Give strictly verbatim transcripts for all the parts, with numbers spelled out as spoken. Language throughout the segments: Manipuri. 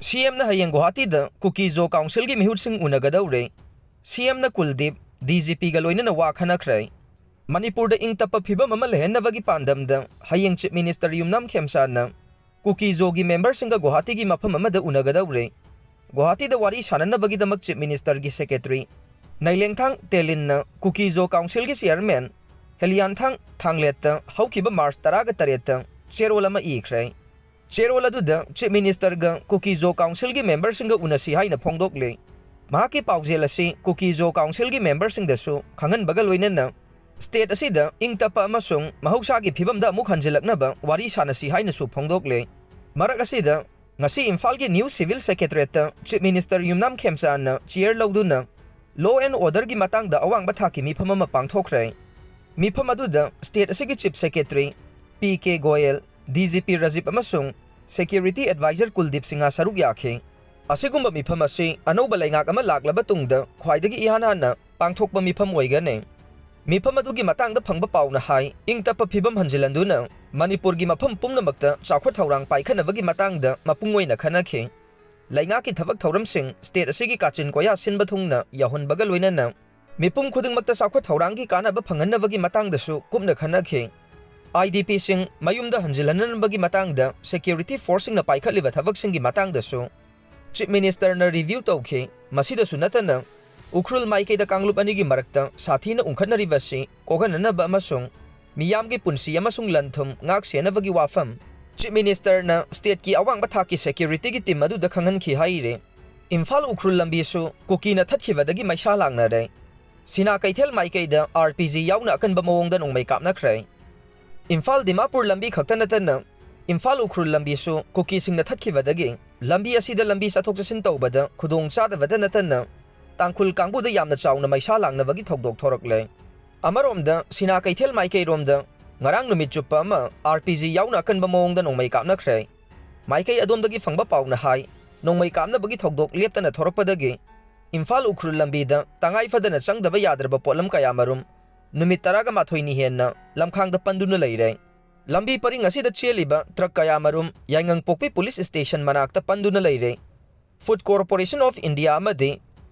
ꯁꯤ ꯑꯦꯝꯅ ꯍꯌꯦꯡ ꯒꯨꯋꯥꯍꯥꯇꯤꯗ ꯀꯨꯀꯤ-ꯖꯣ ꯀꯥꯎꯟꯁꯤꯜꯒꯤ ꯃꯤꯍꯨꯠꯁꯤꯡ ꯎꯅꯒꯗꯧꯔꯦ꯫ ꯁꯤ ꯑꯦꯝꯅ ꯀꯨꯜꯗꯤꯞ, ꯗꯤ ꯖꯤ ꯄꯤꯒ ꯂꯣꯏꯅꯅ ꯋꯥ ꯈꯟꯅꯈ꯭ꯔꯦ꯫ ꯃꯅꯤꯄꯨꯔꯗ ꯏꯪ ꯇꯞꯄ ꯐꯤꯕꯝ ꯑꯃ ꯂꯩꯍꯟꯅꯕꯒꯤ ꯄꯥꯟꯗꯝꯗ ꯍꯌꯦꯡ ꯆꯤꯐ ꯃꯤꯅꯤꯁꯇꯔ ꯌꯨꯝꯅꯥꯝ ꯈꯦꯝꯆꯥꯟꯅ ꯀꯨꯀꯤ-ꯖꯣꯒꯤ ꯃꯦꯝꯕꯔꯁꯤꯡꯒ ꯒꯨꯋꯥꯍꯥꯇꯤꯒꯤ ꯃꯐꯝ ꯑꯃꯗ ꯎꯅꯒꯗꯧꯔꯦ꯫ ꯒꯨꯋꯥꯍꯥꯇꯤꯗ ꯋꯥꯔꯤ ꯁꯥꯟꯅꯅꯕꯒꯤꯗꯃꯛ ꯆꯤꯐ ꯃꯤꯅꯤꯁꯇꯔꯒꯤ ꯁꯦꯀ꯭ꯔꯦꯇꯔꯤ ꯅꯩꯂꯦꯡꯊꯥꯡ ꯇꯦꯂꯤꯟꯅ ꯀꯨꯀꯤ-ꯖꯣ ꯀꯥꯎꯟꯁꯤꯜꯒꯤ ꯆꯤꯌꯔꯃꯦꯟ ꯍꯦꯂꯤꯌꯥꯟꯊꯥꯡ ꯊꯥꯡꯂꯦꯠꯇ ꯍꯧꯈꯤꯕ ꯃꯥꯔꯆ ꯇꯔꯥꯒ ꯇꯔꯦꯠꯇ ꯆꯦꯔꯣꯜ ꯑꯃ ꯏꯈ꯭ꯔꯦ꯫ ꯆꯦꯔꯣꯜ ꯑꯗꯨꯗ ꯆꯤꯐ ꯃꯤꯅꯤꯁꯇꯔꯒ ꯀꯨꯀꯤ-ꯖꯣ ꯀꯥꯎꯟꯁꯤꯜꯒꯤ ꯃꯦꯝꯕꯔꯁꯤꯡꯒ ꯎꯅꯁꯤ ꯍꯥꯏꯅ ꯐꯣꯡꯗꯣꯛꯂꯤ꯫ ꯃꯍꯥꯛꯀꯤ ꯄꯥꯎꯖꯦꯜ ꯑꯁꯤ ꯀꯨꯀꯤ-ꯖꯣ ꯀꯥꯎꯟꯁꯤꯜꯒꯤ ꯃꯦꯝꯕꯔꯁꯤꯡꯗꯁꯨ ꯈꯪꯍꯟꯕꯒ ꯂꯣꯏꯅꯅ ꯁ꯭ꯇꯦꯠ ꯑꯁꯤꯗ ꯏꯪ ꯇꯞꯄ ꯑꯃꯁꯨꯡ ꯃꯍꯧꯁꯥꯒꯤ ꯐꯤꯕꯝꯗ ꯑꯃꯨꯛ ꯍꯟꯖꯤꯜꯂꯛꯅꯕ ꯋꯥꯔꯤ ꯁꯥꯟꯅꯁꯤ ꯍꯥꯏꯅꯁꯨ ꯐꯣꯡꯗꯣꯛꯂꯦ꯫ ꯃꯔꯛ ꯑꯁꯤꯗ, ꯉꯁꯤ ꯏꯝꯐꯥꯜꯒꯤ ꯅ꯭ꯌꯨ ꯁꯤꯚꯤꯜ ꯁꯦꯀ꯭ꯔꯦꯇꯔꯤꯌꯦꯠꯇ ꯆꯤꯐ ꯃꯤꯅꯤꯁꯇꯔ ꯌꯨꯝꯅꯥꯝ ꯈꯦꯝꯆꯥꯟꯅ ꯆꯤꯌꯔ ꯂꯧꯗꯨꯅ law and orderꯒꯤ ꯃꯇꯥꯡꯗ ꯑꯋꯥꯡꯕ ꯊꯥꯛꯀꯤ ꯃꯤꯐꯝ ꯑꯃ ꯄꯥꯡꯊꯣꯛꯈ꯭ꯔꯦ꯫ ꯃꯤꯐꯝ ꯑꯗꯨꯗ ꯁ꯭ꯇꯦꯠ ꯑꯁꯤꯒꯤ chief secretary P K Goyal, D G P Rajiv ꯑꯃꯁꯨꯡ ꯁꯦꯀ꯭ꯌꯨꯔꯤꯇꯤ ꯑꯦꯗꯚꯥꯏꯖꯔ ꯀꯨꯜꯗꯤꯞ ꯁꯤꯡꯍ ꯁꯔꯨꯛ ꯌꯥꯈꯤ꯫ ꯑꯁꯤꯒꯨꯝꯕ ꯃꯤꯐꯝ ꯑꯁꯤ ꯑꯅꯧꯕ ꯂꯩꯉꯥꯛ ꯑꯃ ꯂꯥꯛꯂꯕ ꯇꯨꯡꯗ ꯈ꯭ꯋꯥꯏꯗꯒꯤ ꯏꯍꯥꯟ ꯍꯥꯟꯅ ꯄꯥꯡꯊꯣꯛꯄ ꯃꯤꯐꯝ ꯑꯣꯏꯒꯅꯤ꯫ ꯃꯤꯐꯝ ꯑꯗꯨꯒꯤ ꯃꯇꯥꯡꯗ ꯐꯪꯕ ꯄꯥꯎꯅ ꯍꯥꯏ, ꯏꯪ ꯇꯞꯄ ꯐꯤꯕꯝ ꯍꯟꯖꯤꯜꯍꯟꯗꯨꯅ ꯃꯅꯤꯄꯨꯔꯒꯤ ꯃꯐꯝ ꯄꯨꯝꯅꯃꯛꯇ ꯆꯥꯎꯈꯠ ꯊꯧꯔꯥꯡ ꯄꯥꯏꯈꯠꯅꯕꯒꯤ ꯃꯇꯥꯡꯗ ꯃꯄꯨꯡ ꯑꯣꯏꯅ ꯈꯟꯅꯈꯤ꯫ ꯂꯩꯉꯥꯛꯀꯤ ꯊꯕꯛ ꯊꯧꯔꯝꯁꯤꯡ ꯁ꯭ꯇꯦꯠ ꯑꯁꯤꯒꯤ ꯀꯥꯆꯤꯟ ꯀꯣꯌꯥ ꯁꯤꯟꯕ ꯊꯨꯡꯅ ꯌꯥꯎꯍꯟꯕꯒ ꯂꯣꯏꯅꯅ ꯃꯤꯄꯨꯝ ꯈꯨꯗꯤꯡꯃꯛꯇ ꯆꯥꯎꯈꯠ ꯊꯧꯔꯥꯡꯒꯤ ꯀꯥꯟꯅꯕ ꯐꯪꯍꯟꯅꯕꯒꯤ ꯃꯇꯥꯡꯗꯁꯨ ꯀꯨꯞꯅ ꯈꯟꯅꯈꯤ꯫ ꯑꯥꯏ ꯗꯤ ꯄꯤꯁꯤꯡ ꯃꯌꯨꯝꯗ ꯍꯟꯖꯤꯜꯍꯟꯅꯕꯒꯤ ꯃꯇꯥꯡꯗ ꯁꯦꯀ꯭ꯌꯨꯔꯤꯇꯤ ꯐꯣꯔꯁꯁꯤꯡꯅ ꯄꯥꯏꯈꯠꯂꯤꯕ ꯊꯕꯛꯁꯤꯡꯒꯤ ꯃꯇꯥꯡꯗꯁꯨ ꯆꯤꯐ ꯃꯤꯅꯤꯁꯇꯔꯅ ꯔꯤꯚ꯭ꯌꯨ ꯇꯧꯈꯤ꯫ ꯃꯁꯤꯗꯁꯨ ꯅꯠꯇꯅ, ꯎꯈ꯭ꯔꯨꯜ ꯃꯥꯏꯀꯩꯗ ꯀꯥꯡꯂꯨꯞ ꯑꯅꯤꯒꯤ ꯃꯔꯛꯇ ꯁꯥꯊꯤꯅ ꯎꯪꯈꯠꯅꯔꯤꯕ ꯑꯁꯤ ꯀꯣꯛꯍꯟꯅꯅꯕ ꯑꯃꯁꯨꯡ ꯃꯤꯌꯥꯝꯒꯤ ꯄꯨꯟꯁꯤ ꯑꯃꯁꯨꯡ ꯂꯟ-ꯊꯨꯝ ꯉꯥꯛ ꯁꯦꯟꯅꯕꯒꯤ ꯋꯥꯐꯝ ꯆꯤꯐ ꯃꯤꯅꯤꯁꯇꯔꯅ ꯁ꯭ꯇꯦꯠꯀꯤ ꯑꯋꯥꯡꯕ ꯊꯥꯛꯀꯤ ꯁꯦꯀ꯭ꯌꯨꯔꯤꯇꯤꯒꯤ ꯇꯤꯝ ꯑꯗꯨꯗ ꯈꯪꯍꯟꯈꯤ ꯍꯥꯏꯔꯤ꯫ ꯏꯝꯐꯥꯜ ꯎꯈ꯭ꯔꯨꯜ ꯂꯝꯕꯤꯁꯨ ꯀꯨꯀꯤꯅ ꯊꯠꯈꯤꯕꯗꯒꯤ ꯃꯩꯁꯥ ꯂꯥꯡꯅꯔꯦ꯫ ꯁꯤꯅꯥ ꯀꯩꯊꯦꯜ ꯃꯥꯏꯀꯩꯗ ꯑꯥꯔ ꯄꯤ ꯖꯤ ꯌꯥꯎꯅ ꯑꯀꯟꯕ ꯃꯑꯣꯡꯗ ꯅꯣꯡꯃꯩ ꯀꯥꯞꯅꯈ꯭ꯔꯦ꯫ ꯏꯝꯐꯥꯜ ꯗꯤꯃꯥꯄꯨꯔ ꯂꯝꯕꯤ ꯈꯛꯇ ꯅꯠꯇꯅ ꯏꯝꯐꯥꯜ ꯎꯈ꯭ꯔꯨꯜ ꯂꯝꯕꯤꯁꯨ ꯀꯨꯀꯤꯁꯤꯡꯅ ꯊꯠꯈꯤꯕꯗꯒꯤ ꯂꯝꯕꯤ ꯑꯁꯤꯗ ꯂꯝꯕꯤ ꯆꯠꯊꯣꯛ ꯆꯠꯁꯤꯟ ꯇꯧꯕꯗ ꯈꯨꯗꯣꯡ ꯆꯥꯗꯕꯇ ꯅꯠꯇꯅ ꯇꯥꯡꯈꯨꯜ ꯀꯥꯡꯕꯨꯗ ꯌꯥꯝꯅ ꯆꯥꯎꯅ ꯃꯩꯁꯥ ꯂꯥꯡꯅꯕꯒꯤ ꯊꯧꯗꯣꯛ ꯊꯣꯔꯛꯂꯦ꯫ ꯑꯃꯔꯣꯝꯗ, ꯁꯤꯅꯥ ꯀꯩꯊꯦꯜ ꯃꯥꯏꯀꯩꯔꯣꯝꯗ ꯉꯔꯥꯡ ꯅꯨꯃꯤꯠ ꯆꯨꯞꯄ ꯑꯃ ꯑꯥꯔ ꯄꯤ ꯖꯤ ꯌꯥꯎꯅ ꯑꯀꯟꯕ ꯃꯑꯣꯡꯗ ꯅꯣꯡꯃꯩ ꯀꯥꯞꯅꯈ꯭ꯔꯦ꯫ ꯃꯥꯏꯀꯩ ꯑꯗꯣꯝꯗꯒꯤ ꯐꯪꯕ ꯄꯥꯎꯅ ꯍꯥꯏ, ꯅꯣꯡꯃꯩ ꯀꯥꯞꯅꯕꯒꯤ ꯊꯧꯗꯣꯛ ꯂꯦꯞꯇꯅ ꯊꯣꯔꯛꯄꯗꯒꯤ ꯏꯝꯐꯥꯜ ꯎꯈ꯭ꯔꯨꯜ ꯂꯝꯕꯤꯗ ꯇꯉꯥꯏ ꯐꯗꯅ ꯆꯪꯗꯕ ꯌꯥꯗ꯭ꯔꯕ ꯄꯣꯠꯂꯝ ꯀꯌꯥꯃꯔꯨꯝ ꯅꯨꯃꯤꯠ ꯇꯔꯥꯒ ꯃꯥꯊꯣꯏꯅꯤ ꯍꯦꯟꯅ ꯂꯝꯈꯥꯡꯗ ꯄꯟꯗꯨꯅ ꯂꯩꯔꯦ꯫ ꯂꯝꯕꯤ ꯄꯔꯤꯡ ꯑꯁꯤꯗ ꯆꯦꯜꯂꯤꯕ ꯇ꯭ꯔꯛ ꯀꯌꯥꯃꯔꯨꯝ ꯌꯥꯏꯉꯪꯄꯣꯛꯄꯤ ꯄꯨꯂꯤꯁ ꯁ꯭ꯇꯦꯁꯟ ꯃꯅꯥꯛꯇ ꯄꯟꯗꯨꯅ ꯂꯩꯔꯦ꯫ Food Corporation of India ꯑꯃꯗꯤ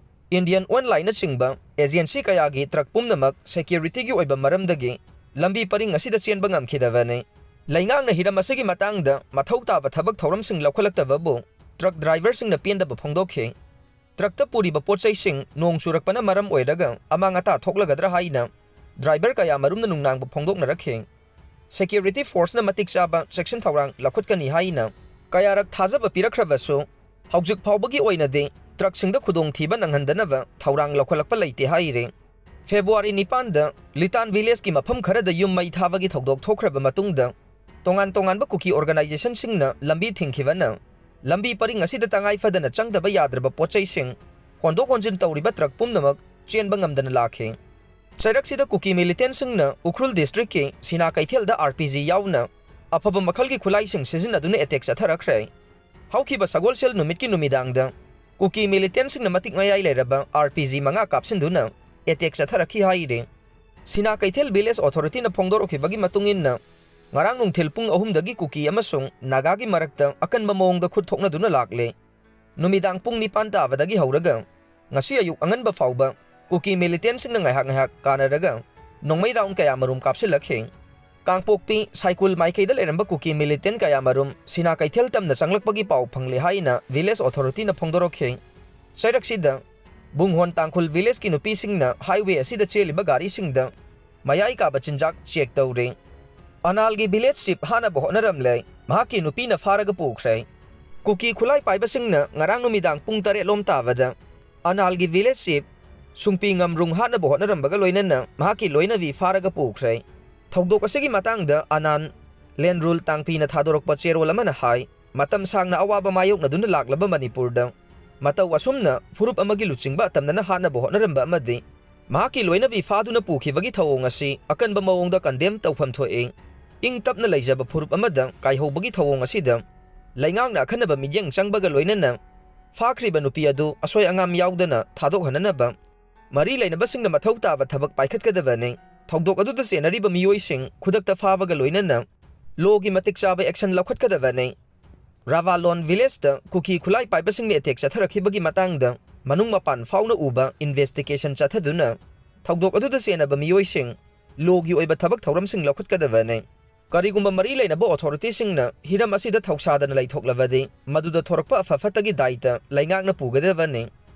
Indian Oil ꯂꯥꯏꯅꯆꯤꯡꯕ ꯑꯦꯖꯦꯟꯁꯤ ꯀꯌꯥꯒꯤ ꯇ꯭ꯔꯛ ꯄꯨꯝꯅꯃꯛ ꯁꯦꯀ꯭ꯌꯨꯔꯤꯇꯤꯒꯤ ꯑꯣꯏꯕ ꯃꯔꯝꯗꯒꯤ ꯂꯝꯕꯤ ꯄꯔꯤꯡ ꯑꯁꯤꯗ ꯆꯦꯟꯕ ꯉꯝꯈꯤꯗꯕꯅꯤ꯫ ꯂꯩꯉꯥꯛꯅ ꯍꯤꯔꯝ ꯑꯁꯤꯒꯤ ꯃꯇꯥꯡꯗ ꯃꯊꯧ ꯇꯥꯕ ꯊꯕꯛ ꯊꯧꯔꯝꯁꯤꯡ ꯂꯧꯈꯠꯂꯛꯇꯕꯕꯨ ꯇ꯭ꯔꯛ ꯗ꯭ꯔꯥꯏꯚꯔꯁꯤꯡꯅ ꯄꯦꯟꯗꯕ ꯐꯣꯡꯗꯣꯛꯈꯤ꯫ ꯇ꯭ꯔꯛꯇ ꯄꯨꯔꯤꯕ ꯄꯣꯠ ꯆꯩꯁꯤꯡ ꯅꯣꯡ ꯆꯨꯔꯛꯄꯅ ꯃꯔꯝ ꯑꯣꯏꯔꯒ ꯑꯃꯥꯡ ꯑꯇꯥ ꯊꯣꯛꯂꯒꯗ꯭ꯔꯥ ꯍꯥꯏꯅ ꯗ꯭ꯔꯥꯏꯚꯔ ꯀꯌꯥꯃꯔꯨꯝꯅ ꯅꯨꯡꯅꯥꯡꯕ ꯐꯣꯡꯗꯣꯛꯅꯔꯛꯈꯤ꯫ ꯁꯦꯀ꯭ꯌꯨꯔꯤꯇꯤ ꯐꯣꯔꯁꯅ ꯃꯇꯤꯛ ꯆꯥꯕ ꯆꯦꯛꯁꯤꯟ ꯊꯧꯔꯥꯡ ꯂꯧꯈꯠꯀꯅꯤ ꯍꯥꯏꯅ ꯀꯌꯥꯔꯛ ꯊꯥꯖꯕ ꯄꯤꯔꯛꯈ꯭ꯔꯕꯁꯨ, ꯍꯧꯖꯤꯛ ꯐꯥꯎꯕꯒꯤ ꯑꯣꯏꯅꯗꯤ ꯇ꯭ꯔꯛꯁꯤꯡꯗ ꯈꯨꯗꯣꯡꯊꯤꯕ ꯅꯪꯍꯟꯗꯅꯕ ꯊꯧꯔꯥꯡ ꯂꯧꯈꯠꯂꯛꯄ ꯂꯩꯇꯦ ꯍꯥꯏꯔꯤ꯫ ꯐꯦꯕ꯭ꯔꯨꯋꯥꯔꯤ ꯅꯤꯄꯥꯟꯗ ꯂꯤꯇꯥꯟ ꯚꯤꯂꯦꯖꯀꯤ ꯃꯐꯝ ꯈꯔꯗ ꯌꯨꯝ ꯃꯩ ꯊꯥꯕꯒꯤ ꯊꯧꯗꯣꯛ ꯊꯣꯛꯈ꯭ꯔꯕ ꯃꯇꯨꯡꯗ, ꯇꯣꯉꯥꯟ ꯇꯣꯉꯥꯟꯕ ꯀꯨꯀꯤ ꯑꯣꯔꯒꯅꯥꯏꯖꯦꯁꯟꯁꯤꯡꯅ ꯂꯝꯕꯤ ꯊꯤꯡꯈꯤꯕꯅ ꯂꯝꯕꯤ ꯄꯔꯤꯡ ꯑꯁꯤꯗ ꯇꯉꯥꯏ ꯐꯗꯅ ꯆꯪꯗꯕ ꯌꯥꯗ꯭ꯔꯕ ꯄꯣꯠ ꯆꯩꯁꯤꯡ ꯍꯣꯟꯗꯣꯛ ꯍꯣꯟꯖꯤꯟ ꯇꯧꯔꯤꯕ ꯇ꯭ꯔꯛ ꯄꯨꯝꯅꯃꯛ ꯆꯦꯟꯕ ꯉꯝꯗꯅ ꯂꯥꯛꯈꯤ꯫ ꯆꯩꯔꯛꯁꯤꯗ ꯀꯨꯀꯤ ꯃꯤꯂꯤꯇꯦꯟꯁꯤꯡꯅ ꯎꯈ꯭ꯔꯨꯜ ꯗꯤꯁꯇ꯭ꯔꯤꯛꯀꯤ ꯁꯤꯅꯥ ꯀꯩꯊꯦꯜꯗ ꯑꯥꯔ ꯄꯤ ꯖꯤ ꯌꯥꯎꯅ ꯑꯐꯕ ꯃꯈꯜꯒꯤ ꯈꯨꯠꯂꯥꯏꯁꯤꯡ ꯁꯤꯖꯤꯟꯅꯗꯨꯅ ꯑꯦꯇꯦꯛ ꯆꯠꯊꯔꯛꯈ꯭ꯔꯦ꯫ ꯍꯧꯈꯤꯕ ꯁꯒꯣꯜꯁꯦꯜ ꯅꯨꯃꯤꯠꯀꯤ ꯅꯨꯃꯤꯗꯥꯡꯗ ꯀꯨꯀꯤ ꯃꯤꯂꯤꯇꯦꯟꯁꯤꯡꯅ ꯃꯇꯤꯛ ꯃꯌꯥꯏ ꯂꯩꯔꯕ ꯑꯥꯔ ꯄꯤ ꯖꯤ ꯃꯉꯥ ꯀꯥꯞꯁꯤꯟꯗꯨꯅ ꯑꯦꯇꯦꯛ ꯆꯠꯊꯔꯛꯈꯤ ꯍꯥꯏꯔꯤ꯫ ꯁꯤꯅꯥ ꯀꯩꯊꯦꯜ ꯚꯤꯂꯦꯖ ꯑꯣꯊꯣꯔꯤꯇꯤꯅ ꯐꯣꯡꯗꯣꯔꯛꯈꯤꯕꯒꯤ ꯃꯇꯨꯡ ꯏꯟꯅ, ꯉꯔꯥꯡ ꯅꯨꯡꯊꯤꯜ ꯄꯨꯡ ꯑꯍꯨꯝꯗꯒꯤ ꯀꯨꯀꯤ ꯑꯃꯁꯨꯡ ꯅꯥꯒꯥꯒꯤ ꯃꯔꯛꯇ ꯑꯀꯟꯕ ꯃꯑꯣꯡꯗ ꯈꯨꯠ ꯊꯣꯛꯅꯗꯨꯅ ꯂꯥꯛꯂꯦ꯫ ꯅꯨꯃꯤꯗꯥꯡ ꯄꯨꯡ ꯅꯤꯄꯥꯟ ꯇꯥꯕꯗꯒꯤ ꯍꯧꯔꯒ ꯉꯁꯤ ꯑꯌꯨꯛ ꯑꯉꯟꯕ ꯐꯥꯎꯕ ꯀꯨꯀꯤ ꯃꯤꯂꯤꯇꯦꯟꯁꯤꯡꯅ ꯉꯥꯏꯍꯥꯛ ꯉꯥꯏꯍꯥꯛ ꯀꯥꯟꯅꯔꯒ ꯅꯣꯡꯃꯩ ꯔꯥꯎꯟ ꯀꯌꯥꯃꯔꯨꯝ ꯀꯥꯞꯁꯤꯜꯂꯛꯈꯤ꯫ ꯀꯥꯡꯄꯣꯛꯄꯤ ꯁꯥꯏꯀꯨꯜ ꯃꯥꯏꯀꯩꯗ ꯂꯩꯔꯝꯕ ꯀꯨꯀꯤ ꯃꯤꯂꯤꯇꯦꯟ ꯀꯌꯥꯃꯔꯨꯝ ꯁꯤꯅꯥ ꯀꯩꯊꯦꯜ ꯇꯝꯅ ꯆꯪꯂꯛꯄꯒꯤ ꯄꯥꯎ ꯐꯪꯂꯦ ꯍꯥꯏꯅ ꯚꯤꯂꯦꯖ ꯑꯣꯊꯣꯔꯤꯇꯤꯅ ꯐꯣꯡꯗꯣꯔꯛꯈꯤ꯫ ꯆꯩꯔꯛꯁꯤꯗ ꯕꯨꯡꯍꯣꯟ ꯇꯥꯡꯈꯨꯜ ꯚꯤꯂꯦꯖꯀꯤ ꯅꯨꯄꯤꯁꯤꯡꯅ ꯍꯥꯏꯋꯦ ꯑꯁꯤꯗ ꯆꯦꯜꯂꯤꯕ ꯒꯥꯔꯤꯁꯤꯡꯗ ꯃꯌꯥꯏ ꯀꯥꯕ ꯆꯤꯟꯖꯥꯛ ꯆꯦꯛ ꯇꯧꯔꯤ꯫ ꯑꯅꯥꯜꯒꯤ ꯚꯤꯂꯦꯖ ꯆꯤꯐ ꯍꯥꯠꯅꯕ ꯍꯣꯠꯅꯔꯝꯂꯦ, ꯃꯍꯥꯛꯀꯤ ꯅꯨꯄꯤꯅ ꯐꯥꯔꯒ ꯄꯨꯈ꯭ꯔꯦ꯫ ꯀꯨꯀꯤ ꯈꯨꯠꯂꯥꯏ ꯄꯥꯏꯕꯁꯤꯡꯅ ꯉꯔꯥꯡ ꯅꯨꯃꯤꯗꯥꯡ ꯄꯨꯡ ꯇꯔꯦꯠ ꯂꯣꯝ ꯇꯥꯕꯗ ꯑꯅꯥꯜꯒꯤ ꯚꯤꯂꯦꯖ ꯆꯤꯐ ꯁꯨꯡꯄꯤ ꯉꯝꯔꯨꯡ ꯍꯥꯠꯅꯕ ꯍꯣꯠꯅꯔꯝꯕꯒ ꯂꯣꯏꯅꯅ ꯃꯍꯥꯛꯀꯤ ꯂꯣꯏꯅꯕꯤ ꯐꯥꯔꯒ ꯄꯨꯈ꯭ꯔꯦ꯫ ꯊꯧꯗꯣꯛ ꯑꯁꯤꯒꯤ ꯃꯇꯥꯡꯗ ꯑꯅꯥꯟ ꯂꯦꯟꯔꯨꯜ ꯇꯥꯡꯄꯤꯅ ꯊꯥꯗꯣꯔꯛꯄ ꯆꯦꯔꯣꯜ ꯑꯃꯅ ꯍꯥꯏ, ꯃꯇꯝ ꯁꯥꯡꯅ ꯑꯋꯥꯕ ꯃꯥꯌꯣꯛꯅꯗꯨꯅ ꯂꯥꯛꯂꯕ ꯃꯅꯤꯄꯨꯔꯗ ꯃꯇꯧ ꯑꯁꯨꯝꯅ ꯐꯨꯔꯨꯞ ꯑꯃꯒꯤ ꯂꯨꯆꯤꯡꯕ ꯑꯇꯝꯅꯅ ꯍꯥꯠꯅꯕ ꯍꯣꯠꯅꯔꯝꯕ ꯑꯃꯗꯤ ꯃꯍꯥꯛꯀꯤ ꯂꯣꯏꯅꯕꯤ ꯐꯥꯗꯨꯅ ꯄꯨꯈꯤꯕꯒꯤ ꯊꯧꯑꯣꯡ ꯑꯁꯤ ꯑꯀꯟꯕ ꯃꯑꯣꯡꯗ ꯀꯟꯗꯦꯝ ꯇꯧꯐꯝ ꯊꯣꯛꯏ꯫ ꯏꯪ ꯇꯞꯅ ꯂꯩꯖꯕ ꯐꯨꯔꯨꯞ ꯑꯃꯗ ꯀꯥꯏꯍꯧꯕꯒꯤ ꯊꯧꯑꯣꯡ ꯑꯁꯤꯗ ꯂꯩꯉꯥꯛꯅ ꯑꯈꯟꯅꯕ ꯃꯤꯠꯌꯦꯡ ꯆꯪꯕꯒ ꯂꯣꯏꯅꯅ ꯐꯥꯈ꯭ꯔꯤꯕ ꯅꯨꯄꯤ ꯑꯗꯨ ꯑꯁꯣꯏ ꯑꯉꯥꯝ ꯌꯥꯎꯗꯅ ꯊꯥꯗꯣꯛꯍꯟꯅꯅꯕ ꯃꯔꯤ ꯂꯩꯅꯕꯁꯤꯡꯅ ꯃꯊꯧ ꯇꯥꯕ ꯊꯕꯛ ꯄꯥꯏꯈꯠꯀꯗꯕꯅꯤ꯫ ꯊꯧꯗꯣꯛ ꯑꯗꯨꯗ ꯆꯦꯟꯅꯔꯤꯕ ꯃꯤꯑꯣꯏꯁꯤꯡ ꯈꯨꯗꯛꯇ ꯐꯥꯕꯒ ꯂꯣꯏꯅꯅ ꯂꯣꯒꯤ ꯃꯇꯤꯛ ꯆꯥꯕ ꯑꯦꯛꯁꯟ ꯂꯧꯈꯠꯀꯗꯕꯅꯤ꯫ ꯔꯥꯚꯥꯂꯣꯟ ꯚꯤꯂꯦꯖꯇ ꯀꯨꯀꯤ ꯈꯨꯠꯂꯥꯏ ꯄꯥꯏꯕꯁꯤꯡꯅ ꯑꯦꯇꯦꯛ ꯆꯠꯊꯔꯛꯈꯤꯕꯒꯤ ꯃꯇꯥꯡꯗ ꯃꯅꯨꯡ ꯃꯄꯥꯟ ꯐꯥꯎꯅ ꯎꯕ ꯏꯟꯚꯦꯁꯇꯤꯒꯦꯁꯟ ꯆꯠꯊꯗꯨꯅ ꯊꯧꯗꯣꯛ ꯑꯗꯨꯗ ꯆꯦꯟꯅꯕ ꯃꯤꯑꯣꯏꯁꯤꯡ ꯂꯣꯒꯤ ꯑꯣꯏꯕ ꯊꯕꯛ ꯊꯧꯔꯝꯁꯤꯡ ꯂꯧꯈꯠꯀꯗꯕꯅꯤ꯫ ꯀꯔꯤꯒꯨꯝꯕ ꯃꯔꯤ ꯂꯩꯅꯕ ꯑꯣꯊꯣꯔꯤꯇꯤꯁꯤꯡꯅ ꯍꯤꯔꯝ ꯑꯁꯤꯗ ꯊꯧꯁꯥꯗꯅ ꯂꯩꯊꯣꯛꯂꯕꯗꯤ, ꯃꯗꯨꯗ ꯊꯣꯔꯛꯄ ꯑꯐ ꯐꯠꯇꯒꯤ ꯗꯥꯏꯇ ꯂꯩꯉꯥꯛꯅ ꯄꯨꯒꯗꯕꯅꯤ꯫